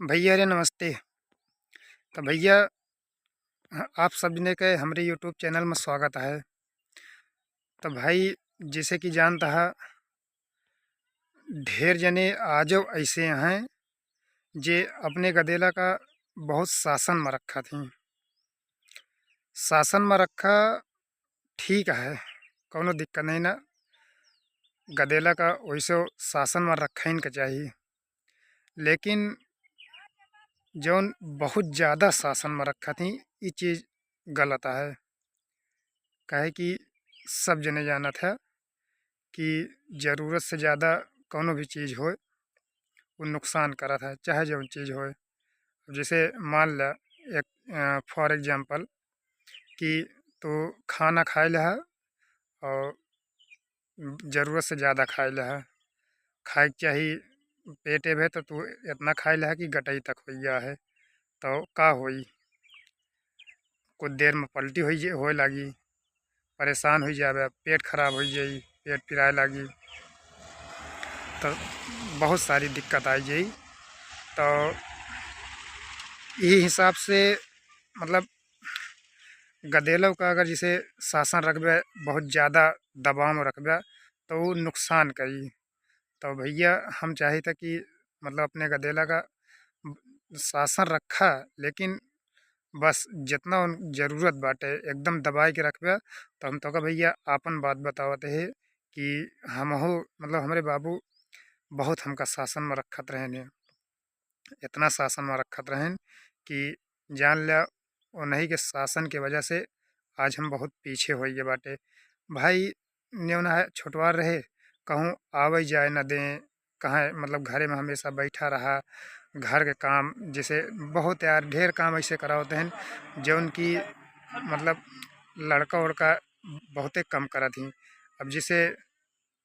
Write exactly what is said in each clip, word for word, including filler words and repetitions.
भइया रे नमस्ते। त भइया, आप सब जने के हमरे YouTube चैनल में स्वागत है। त भाई, जैसे कि जानत ह, ढेर जने आजो ऐसे हैं जे अपने गदेला का बहुत शासन में रखत हीं। शासन में रखा ठीक है, कौनो दिक्कत नहीं ना, गदेला का वैसे शासन में रखइन के चाही, लेकिन जौन बहुत ज़्यादा शासन में रखत हीं, ई चीज़ गलत है। काहे कि सब जने जानत है कि ज़रूरत से ज़्यादा कौनो भी चीज़ होए, वो नुकसान करत है, चाहे जौन चीज़ होए। जैसे मान ला एक, अ, for example कि तू खाना खाए लेहा और ज़रूरत से ज़्यादा खाए लेहा, खाए के चाही पेटे भे, तो तू इतना खाए लेहा कि गटई तक होइ गया है, तो का होई? कुछ देर में पलटी होई जे-, होए लागी, परेशान होई जाबे, पेट खराब होई जाई, पेट पिराए लागी, तो बहुत सारी दिक्कत आई जाई। तो यही हिसाब से, मतलब, गदेलों का अगर जैसे शासन रखबे, बहुत ज़्यादा दबाव में रखबे, तो वो नुकसान करी। तो भइया, हम चाहित है कि मतलब अपने गदेला का शासन रखा, लेकिन बस जितना उन जरूरत बाटे एकदम दबाए के रखबे। तो हम तोका भइया आपन बात बतावत है कि हमहू, मतलब हमरे बाबू बहुत हमका शासन में रखत रहेन, इतना शासन में रखत रहेन कि जान ल्या, उन्हीं के शासन के वजह से आज हम बहुत पीछे होइ गए बाटे। भाई, नेवना है छोटवार रहे, कहूँ आवे जाए न दें, कहाँ, मतलब घरे में हमेशा बैठा रहा, घर के काम, जैसे बहुत यार ढेर काम ऐसे करावत हैं जौन कि मतलब लड़का उड़का बहुते कम करत ही। अब जैसे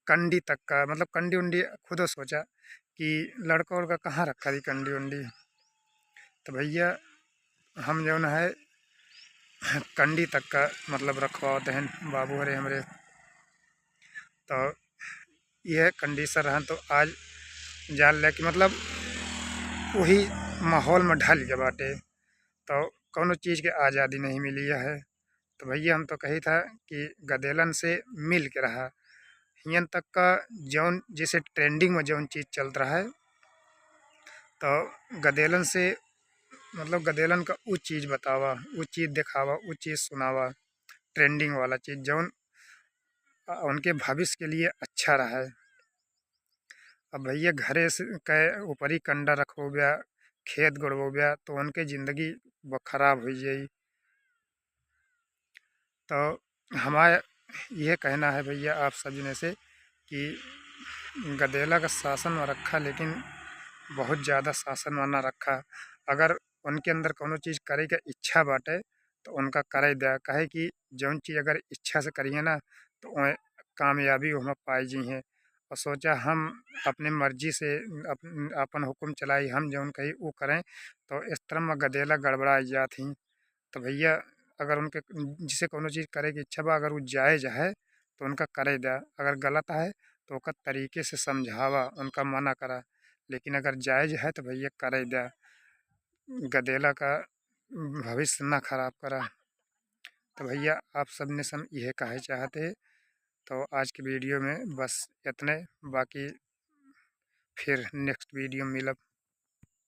कंडी तक का, मतलब कंडी उंडी खुदो सोचा कि लड़का उड़का कहाँ रखा दी कंडी उंडी। तो भइया, हम जौन है कंडी तक का मतलब रखवावत हैं बाबू हरे हमरे। तो यह condition रहन तो आज जान ले कि मतलब वही माहौल में ढल गए बाटे, तो कौनो चीज़ के आज़ादी नहीं मिली है। तो भइया, हम तो कही था कि गदेलन से मिल के रहा। हियन तक का जौन जैसे trending में जौन चीज़ चलत रहा है, तो गदेलन से, मतलब गदेलन का उ चीज़ बतावा, उ चीज़ देखावा, उ चीज़ सुनावा, trending वाला चीज़ जौन अ, उनके भविष्य के लिए अच्छा रहा है। अब भइया, घरे से कै ऊपरी कंडा रखोब्या, खेत गोड़बोब्या, तो उनके जिंदगी ब-, खराब होइ जाई। तो हमारा यह कहना है भइया आप सब जने से कि गदेला का शासन में रखा, लेकिन बहुत ज़्यादा शासन में ना रखा। अगर उनके अंदर कौनो चीज़ करे के इच्छा बाटे, तो उनका करे द्या, काहे कि जौन चीज़ अगर इच्छा से करिए ना, तो ओए कामयाबी ओहमा पाए जी हैं। और सोचा हम अपने मर्जी से अप-, अपन हुक्म चलाई, हम जौन कही उ करें, तो इस तरह में गदेला गड़बड़ा जात ही। तो भइया, अगर उनके, जिसे कौनो चीज़ करे के इच्छा बा, अगर उ जायज़ है, तो उनका करे द्या, अगर गलत है, तो ओकर तरीके से समझावा, उनका मना करा। लेकिन अगर जायज़ है, तो भइया करे द्या, गदेला का भविष्य ना खराब करा। तो भइया, आप सब ने से हम यह कहे चाहते हैं। तो आज की video में बस इतने, बाकी फिर next video में मिलब।